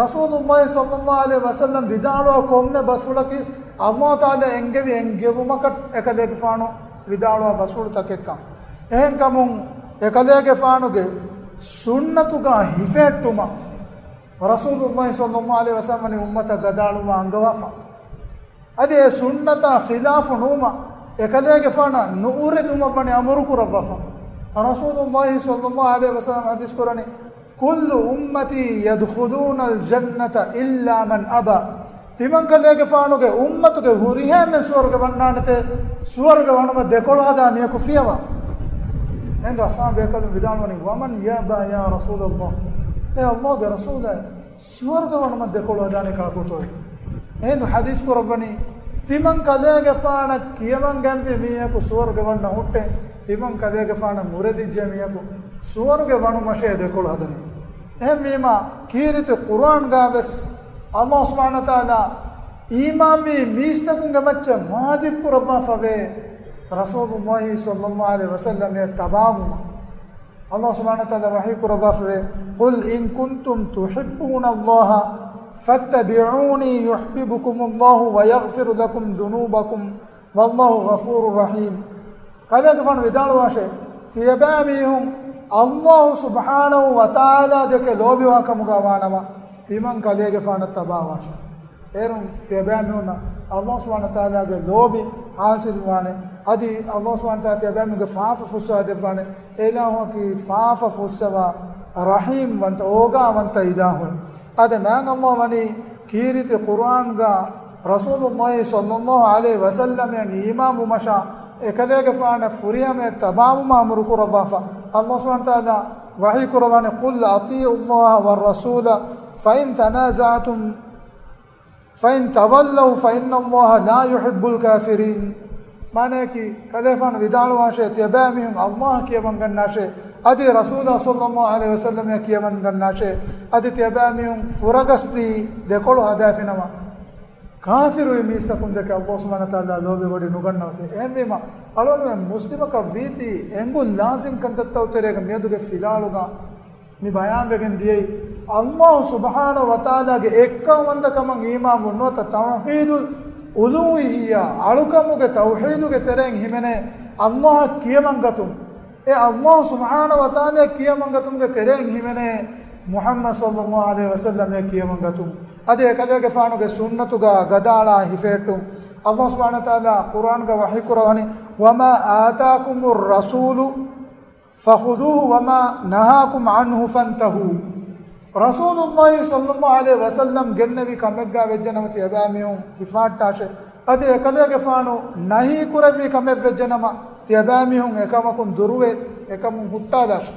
ރަސޫލުﷲ ޞައްލަﷲ ޢަލައިހި ވަސައްލަމް ވިދާޅުވާ ކޮންމެ ބަސްފުޅަކީ ވެސް ﷲ ތަޢާލާ އެންގެވި އެންގެވުމަކަށް އެކަލޭގެފާނު ވިދާޅުވާ ބަސްފުޅުތަކެއްކަން. އެހެންކަމުން އެކަލޭގެފާނުގެ ސުންނަތުގަ ހިފެހެއްޓުމަށް ރަސޫލުﷲ ޞައްލަﷲ ޢަލައިހި ވަސައްލަމް ވަނީ އުއްމަތަށް ވިދާޅުވާ އަންގަވާފަ. އަދި އެ ސުންނަތާ ޚިލާފު ނުވުމަށް އެކަލޭގެފާނަށް ނުއުރެދުމަށް ވަނީ އަމުރު ކުރައްވާފަ. ރަސޫލުﷲ ޞައްލަﷲ ޢަލައިހި ވަސައްލަމް ޙަދީޘް ކުރަނީ، كل أمتي يدخلون الجنة إلا من أبى. ތިމަން ކަލޭގެފާނުގެ އުއްމަތުގެ ހުރިހާ އެންމެން ސުވަރުގެ ވަންނާނެތޭ، ސުވަރުގެ ވަނުމަށް ދެކޮޅު ހަދާ މީހަކު ފިޔަވާ. އެހިނދު އަޞްޙާބު ބޭކަލުން ވިދާޅުވަނީ، ومن يأبى يا رسول الله؟ އޭ ﷲގެ ރަސޫލާ، ސުވަރުގެ ވަނުމަށް ދެކޮޅު ހަދާނީ ކާކުތޯ؟ އެހިނދު ޙަދީޘް ކުރައްވަނީ، ތިމަން ކަލޭގެފާނަށް ކިޔަވަން ގެންފި މީހަކު ސުވަރުގެ ވަންނަ ހުއްޓޭ، ތިމަން ކަލޭގެފާނަށް އުރެދިއްޖެ މީހަކު ސުވަރުގެ ވަނުމަށޭ ދެކޮޅު ހަދަނީ. އެހެންވީމާ، ކީރިތި ޤުރްއާންގަ ވެސް ﷲ ސުބްޙާނަހޫ ވަތަޢާލާ އީމާންވީ މީސްތަކުންގެ މައްޗަށް ވާޖިބު ކުރައްވާފަވޭ، ރަސޫލުﷲ ޞައްލަﷲ ޢަލައިހި ވަސައްލަމް އެ ތަބާވުމަށް. ﷲ ސުބްޙާނަހޫ ވަތަޢާލާ ވަޙީ ކުރައްވާފަވޭ، قل إن كنتم تحبون الله فاتبعوني يحببكم الله ويغفر لكم ذنوبكم والله غفور رحيم. ކަލޭގެފާނު ވިދާޅުވާށޭ، ތިޔަބައިމީހުން ﷲ ސުބްޙާނަހޫ ވަތަޢާލާ ދެކެ ލޯބިވާ ކަމުގަ ވާނަމަ، ތިމަން ކަލޭގެފާނަށް ތަބާވާށޭ. އޭރުން ތިޔަބައިމީހުންނަށް ﷲ ސުބްޙާނަހޫ ވަތަޢާލާގެ ލޯބި ޙާޞިލުވާނެ. އަދި ﷲ ސުބްޙާނަހޫ ވަތަޢާލާ ތިޔަބައިމީހުންގެ ފާފަ ފުއްސަވާ ދެއްވާނެ. އެ އިލާހަކީ ފާފަ ފުއްސަވާ ރަޙީމް ވަންތަ، އޯގާ ވަންތަ އިލާހެއް. އާދެ، މާތް ﷲ ވަނީ ކީރިތި ޤުރްއާންގަ ރަސޫލުﷲ ޞައްލަﷲ ޢަލައިހި ވަސައްލަމަށް އީމާން ވުމަށާ، އެކަލޭގެފާނަށް ފުރިހަމަޔަށް ތަބާވުމަށް އަމުރު ކުރައްވާފަ. ﷲ ސުބްޙާނަހޫ ވަތަޢާލާ ވަޙީ ކުރައްވާނެ، قل أطيعوا الله والرسول فإن تنازعتم فإن تولوا فإن الله لا يحب الكافرين. މާނަޔަކީ، ކަލޭފާނު ވިދާޅުވާށޭ، ތިޔަބައިމީހުން ﷲ ކިޔަމަން ގަންނާށޭ، އަދި ރަސޫލާ ޞައްލަﷲ ޢަލައިހި ވަސައްލަމަ ކިޔަމަން ގަންނާށޭ، އަދި ތިޔަބައިމީހުން ފުރަގަސްދީ ދެކޮޅު ހަދާފިނަމަ، ކާފިރުވި މީސްތަކުން ދެކެ ﷲ ސުބްޙާނަހޫ ވަތަޢާލާ ލޯބިވޮޑި ނުގަންނަވަތޭ. އެހެންވީމަ، އަޅުގަނޑުމެން މުސްލިމަކަށް ވީތީ އެނގުން ލާޒިމް ކަންތައްތައް ތެރޭގަ މިއަދުގެ ފިލާޅުގަ މި ބަޔާންވެގެން ދިޔައީ، ﷲ ސުބްޙާނަހޫ ވަތަޢާލާގެ އެއްކައުވަންތަކަމަށް އީމާންވުން ނުވަތަ ތައުޙީދުލް އުލޫހިއްޔާ، އަޅުކަމުގެ ތައުޙީދުގެ ތެރެއިން ހިމެނޭ ﷲ އަށް ކިޔަމަންގަތުން. އެ ﷲ ސުބްޙާނަހޫ ވަތަޢާލާ ކިޔަމަންގަތުމުގެ ތެރެއިން ހިމެނޭ މުޙައްމަދު ޞައްލަﷲ ޢަލައިހި ވަސައްލަމަ ކިޔަމަންގަތުން. އަދި އެކަލޭގެފާނުގެ ސުންނަތުގަ ގަދައަޅާ ހިފެހެއްޓުން. ﷲ ސުބްޙާނަހޫ ވަތަޢާލާ ޤުރްއާންގަ ވަޙީ ކުރަވަނީ، وما آتاكم الرسول فخذوه وما نهاكم عنه فانتهوا. ރަސޫލުﷲ ޞައްލަﷲ ޢަލައިހި ވަސައްލަމް ގެންނެވި ކަމެއްގަ ވެއްޖެނަމަ ތިޔަބައިމީހުން ހިފާއްޓާށޭ. އަދި އެކަލޭގެފާނު ނަހީ ކުރެއްވި ކަމެއް ވެއްޖެނަމަ ތިޔަބައިމީހުން އެކަމަކުން ދުރުވެ އެކަމުން ހުއްޓާލާށޭ.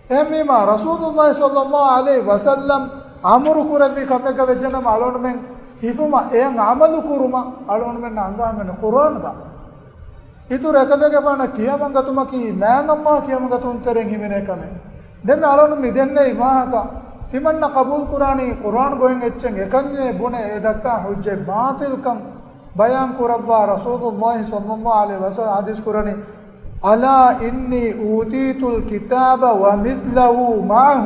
އެހެންވީމާ، ރަސޫލުﷲ ޞައްލަﷲ ޢަލައިހި ވަސައްލަމް އަމުރު ކުރެއްވި ކަމެއްގަ ވެއްޖެނަމަ އަޅުގަނޑުމެން ހިފުމަށް އެޔަށް ޢަމަލު ކުރުމަށް އަޅުގަނޑުމެންނަށް އަންގާ ހިމެނޭ ޤުރްއާންގަ. އިތުރު އެކަލޭގެފާނަށް ކިޔަމަންގަތުމަކީ މާތް ﷲ ކިޔަމަންގަތުމުގެ ތެރެއިން ހިމެނޭ ކަމެއް. ދެން މި އަޅުގަނޑު މި ދެންނެވި ވާހަކަ ތިމަންނަ ޤަބޫލު ކުރާނީ ޤުރްއާން ގޮތް އެއްޗެއް އެކަންޏޭ ބުނެ އެ ދައްކާ ޙުއްޖަތް ބާޠިލްކަން ބަޔާން ކުރައްވާ ރަސޫލުﷲ ޞައްލަﷲ ޢަލައިހި ވަސައްލަމަ ޙަދީޘް ކުރަނީ، ألا إني أوتيت الكتاب ومثله معه.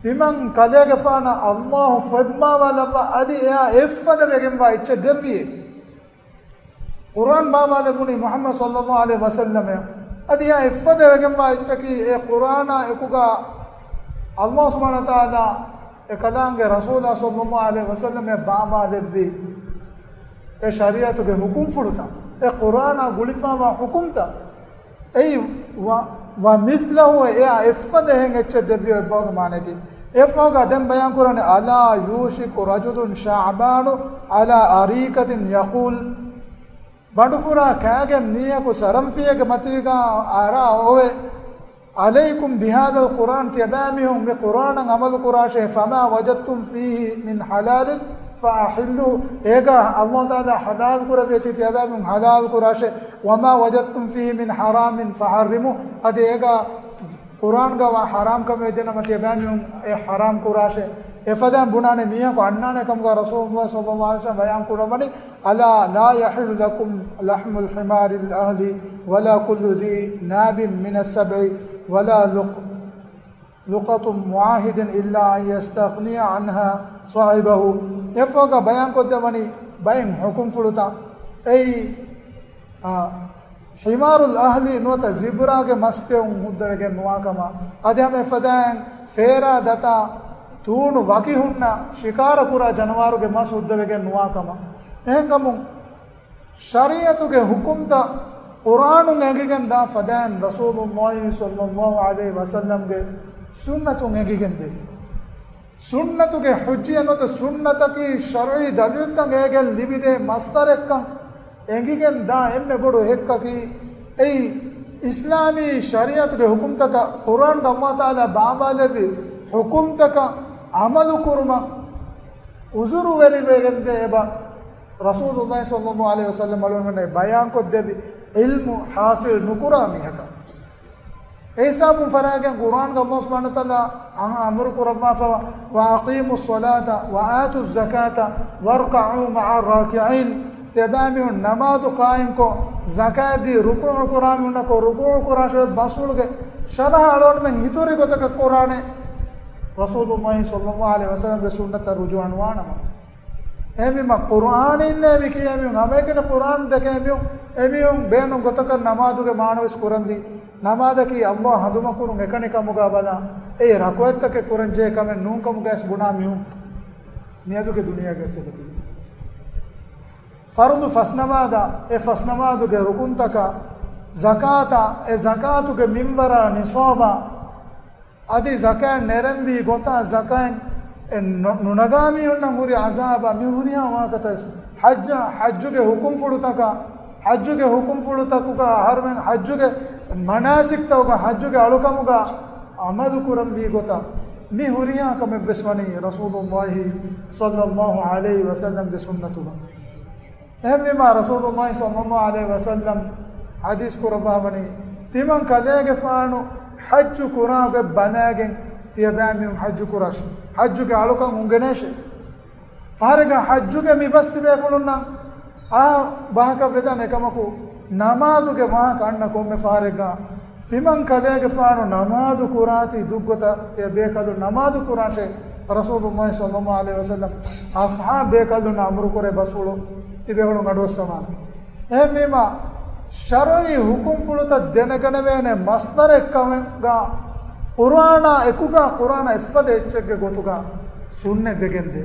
ތިމަން ކަލޭގެފާނަށް ﷲ ފޮތް ބާވާލައްވާ އަދި އެއާ އެއްފަދަ ވެގެންވާ އެއްޗެއް ދެއްވިއޭ. ޤުރްއާން ބާވާލެވުނީ މުޙައްމަދު ޞައްލަﷲ ޢަލައިހި ވަސައްލަމަށް. އަދި އެއާ އެއްފަދަ ވެގެންވާ އެއްޗަކީ އެ ޤުރްއާނާ އެކުގަ ﷲ ސުބްޙާނަހޫ ވަތަޢާލާ އެ ކަލާނގެ ރަސޫލާ ޞައްލަﷲ ޢަލައިހި ވަސައްލަމަށް ބާވާލެއްވި އެ ޝަރީޢަތުގެ ޙުކުމްފުޅުތައް، އެ ޤުރްއާނާ ގުޅިފައިވާ ޙުކުމްތައް. އެއީ، ވަ، ވަމިސްލަހު، އެއާ އެއްފަދަ އެހެން އެއްޗެއް ދެއްވި އެއްބަހުގެ މާނައަކީ. އެއަށްފަހުގަ ދެން ބަޔާން ކުރަނީ، ألا يوشك رجل شعبان على أريكة يقول، ބަނޑުފުރާ ކާގެން މީހަކު ސަރަންފިޔެއްގެ މަތީގަ އަރާ އޮވެ، عليكم بهذا القرآن، ތިޔަބައިމީހުން މި ޤުރްއާނަށް ޢަމަލު ކުރާށޭ، فما وجدتم فيه من حلال فأحلوه، އޭގަ ﷲ ތަޢާލާ ޙަލާލު ކުރެއްވި އެއްޗެއް ތިޔަބައިމީހުން ޙަލާލު ކުރާށޭ، وما وجدتم فيه من حرام فحرموه، އަދި އޭގަ ޤުރްއާންގަ ވާ ޙަރާމް ކަމެއް ވެއްޖެނަމަ ތިޔަބައިމީހުން އެ ޙަރާމް ކުރާށޭ. އެފަދައިން ބުނާނެ މީހަކު އަންނާނެ ކަމުގަ ރަސޫލުﷲ ޞައްލަﷲ ޢަލައިހި ވަސައްލަމަ ބަޔާން ކުރައްވަނީ، ألا لا يحل لكم لحم الحمار الأهلي ولا كل ذي ناب من السبع ولا لق، لقطة معاهد إلا أن يستغني عنها صاحبه. އެއަށްފަހުގަ ބަޔާންކޮށްދެއްވަނީ ބައެއް ޙުކުމްފުޅުތައް. އެއީ، އާ، ޙިމާރުލް އަހްލީ ނުވަތަ ޒިބްރާގެ މަސް ކެއުން ހުއްދަވެގެން ނުވާކަމަށް، އަދި ހަމަ އެފަދައިން ފޭރާ ދަތާ ތޫނު ވަކި ހުންނަ ޝިކާރަ ކުރާ ޖަނަވާރުގެ މަސް ހުއްދަވެގެން ނުވާކަމަށް. އެހެންކަމުން، ޝަރީޢަތުގެ ޙުކުމްތައް ޤުރްއާނުން އެނގިގެން ދާ ފަދައިން ރަސޫލުﷲ ޞައްލަﷲ ޢަލައިހި ވަސައްލަމްގެ ސުންނަތުން އެނގިގެން ދޭ. ސުންނަތުގެ ޙުއްޖިއްޔަތް ނުވަތަ ސުންނަތަކީ ޝަރުޢީ ދަލީލްތައް އޭގެން ލިބިދޭ މަޞްދަރެއްކަން އެނގިގެން ދާ އެންމެ ބޮޑު ހެއްކަކީ، އެއީ އިސްލާމީ ޝަރީޢަތުގެ ޙުކުމްތަކަށް ޤުރްއާންގަ ﷲ ތަޢާލާ ބާވާލެއްވި ޙުކުމްތަކަށް ޢަމަލު ކުރުމަށް ޢުޛުރުވެރިވެގެންދޭ އެބަ ރަސޫލުﷲ ޞައްލަﷲ ޢަލައިހި ވަސައްލަމް އަޅުގަނޑުމެންނަށް ބަޔާންކޮށްދެއްވި ޢިލްމު ޙާޞިލް ނުކުރާ މީހަކަށް. އެ ހިސާބުން ފަރާގެން ޤުރްއާންގަ ﷲ ސުބްޙާނަހޫ ވަތަޢާލާ އަން އަމުރު ކުރައްވާފަވާ، وأقيموا الصلاة وآتوا الزكاة واركعوا مع الراكعين. ތިޔަބައިމީހުން ނަމާދު ޤާއިމްކޮށް، ޒަކާތްދީ، ރުކޫޢު ކުރާ މީހުންނަކު ރުކޫޢު ކުރާށޭ ބަސްފުޅުގެ ޝަރަޙަ އަޅުގަނޑުމެން އިތުރު ގޮތަކަށް ކުރާނެ. ރަސޫލުﷲ ޞައްލަﷲ ޢަލައިހި ވަސައްލަމްގެ ސުންނަތަށް ރުޖޫޢަ ނުވާނަމަ. އެހެންވީމަ، ޤުރްއާން އިންނޭ މި ކިޔޭ މީހުން، ހަމައެކަނި ޤުރްއާން ދެކޭ މީހުން، އެމީހުން ބޭނުން ގޮތަކަށް ނަމާދުގެ މާނަވެސް ކުރަންވީ. ނަމާދަކީ ﷲ ހަނދުމަކުރުން އެކަނި ކަމުގަ ބަލާ، އެއީ ރަކުޢަތްތަކެއް ކުރަންޖެހޭ ކަމެއް ނޫން ކަމުގައި ވެސް ބުނާ މީހުން މިއަދުގެ ދުނިޔޭގަ ވެސް އެބަތިބި. ފަރުޟު ފަސްނަމާދާ، އެ ފަސްނަމާދުގެ ރުކުންތަކާ، ޒަކާތާ، އެ ޒަކާތުގެ މިންވަރާ ނިޞާބާ، އަދި ޒަކާތް ނެރެންވީ ގޮތާ، ޒަކާތް އެ ނު-، ނުނަގާ މީހުންނަށް ހުރި ޢަޛާބާ، މި ހުރިހާ ވާހަކަތައް، ޙައްޖާ، ޙައްޖުގެ ޙުކުމްފުޅުތަކާ، ޙައްޖުގެ ޙުކުމްފުޅުތަކުގަ އަހަރުމެން ޙައްޖުގެ މަނާސިކްތަކުގަ، ޙައްޖުގެ އަޅުކަމުގަ ޢަމަލު ކުރަންވީ ގޮތަށް، މި ހުރިހާ ކަމެއްވެސް ވަނީ ރަސޫލުﷲ ޞައްލަﷲ ޢަލައިހި ވަސައްލަމްގެ ސުންނަތުގަ. އެހެންވީމާ، ރަސޫލުﷲ ޞައްލަﷲ ޢަލައިހި ވަސައްލަމް ޙަދީޘް ކުރައްވާވަނީ، ތިމަން ކަލޭގެފާނު ޙައްޖު ކުރާ ގޮތް ބަލައިގެން ތިޔަބައިމީހުން ޙައްޖު ކުރާށޭ، ޙައްޖުގެ އަޅުކަން އުނގެނޭށޭ. ފަހަރެއްގަ ޙައްޖުގެ މި ބަސް ތިބޭފުޅުންނަށް އާ ބަހަކަށް ވެދާނެ އެކަމަކު، ނަމާދުގެ ވާހަކަ އަންނަ ކޮންމެ ފަހަރެއްގަ ތިމަން ކަލޭގެފާނު ނަމާދު ކުރާތީ ދުށްގޮތަށް ތިޔަ ބޭކަލުން ނަމާދު ކުރާށޭ، ރަސޫލުﷲ ޞައްލަﷲ ޢަލައިހި ވަސައްލަމް އަޞްޙާބު ބޭކަލުންނަށް އަމުރު ކުރޭ ބަސްފުޅު ތިބޭފުޅުން އަޑުއައްސަވާނެ. އެހެންވީމާ، ޝަރުޢީ ޙުކުމްފުޅުތައް ދެނެގަނެވޭނެ މަޞްދަރެއް ކަމެއްގަ، ޤުރްއާނާ އެކުގަ، ޤުރްއާނާ އެއްފަދަ އެއްޗެއްގެ ގޮތުގަ ސުންނަތް ވެގެންދޭ.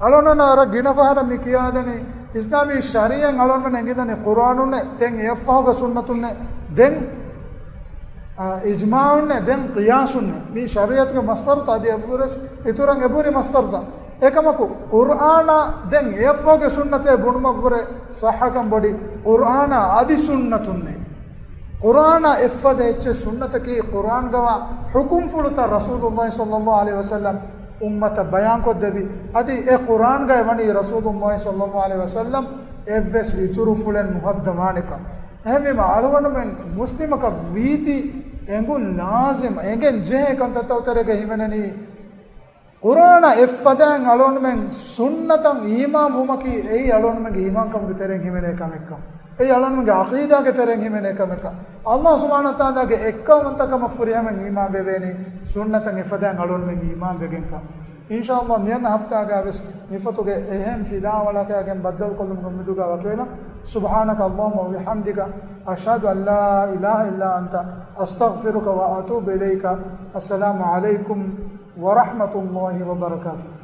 އަޅުގަނޑުމެންނަށް ވަރަށް ގިނަ ފަހަރަށް މި ކިޔާދެނީ، އިސްލާމީ ޝަރީޢަތް އަޅުގަނޑުމެން އެނގިދަނީ ޤުރްއާނުންނޭ، ދެން އެއަށްފަހުގަ ސުންނަތުންނޭ، ދެން، އާ، އިޖްމާޢުންނޭ، ދެން ޤިޔާސުންނޭ. މީ ޝަރީޢަތުގެ މަޞްދަރުތައް އަދި އެއްވުރެސް އިތުރަށް އެބުރި މަޞްދަރުތައް. އެކަމަކު، ޤުރްއާނާ ދެން އެއަށްފަހުގެ ސުންނަތޭ ބުނުމަށްވުރެ ޞައްޙަކަން ބޮޑި، ޤުރްއާނާ އަދި ސުންނަތުންނޭ. ޤުރްއާނާ އެއްފަދަ އެއްޗެއް ސުންނަތަކީ، ޤުރްއާންގަވާ ޙުކުމްފުޅުތައް ރަސޫލުﷲ ޞައްލަﷲ ޢަލައިހި ވަސައްލަމް އުއްމަތަށް ބަޔާންކޮށްދެއްވި. އަދި އެ ޤުރްއާންގައި ވަނީ ރަސޫލުﷲ ޞައްލަﷲ ޢަލައިހި ވަސައްލަމް އެއްވެސް އިތުރުފުޅެއް ނުހައްދަވާނެކަން. އެހެންވީމަ، އަޅުގަނޑުމެން މުސްލިމަކަށް ވީތީ އެނގުން ލާޒިމް، އެނގެން ޖެހޭ ކަންތައްތައް ތެރޭގަ ހިމެނެނީ، ޤުރްއާނާ އެއްފަދައިން އަޅުގަނޑުމެން ސުންނަތަށް އީމާން ވުމަކީ، އެއީ އަޅުގަނޑުމެންގެ އީމާންކަމުގެ ތެރެއިން ހިމެނޭ ކަމެއްކަން. އެއީ އަޅުގަނޑުމެންގެ ޢަޤީދާގެ ތެރެއިން ހިމެނޭ ކަމެއްކަން. ﷲ ސުބްޙާނަހޫ ވަތަޢާލާގެ އެއްކައުވަންތަކަމަށް ފުރިހަމައިން އީމާން ވެވޭނީ، ސުންނަތަށް އެފަދައިން އަޅުގަނޑުމެން އީމާން ވެގެންކަން. އިންޝާﷲ، މިއަންނަ ހަފްތާގައިވެސް މިފޮތުގެ އެހެން ފިލާވަޅަކާގެން ބައްދަލުކޮށްލުމުގެ އުއްމީދުގަ ވަކިވެލަން. سبحانك اللهم وبحمدك، أشهد أن لا إله إلا أنت، أستغفرك وأتوب إليك. السلام عليكم ورحمة الله وبركاته.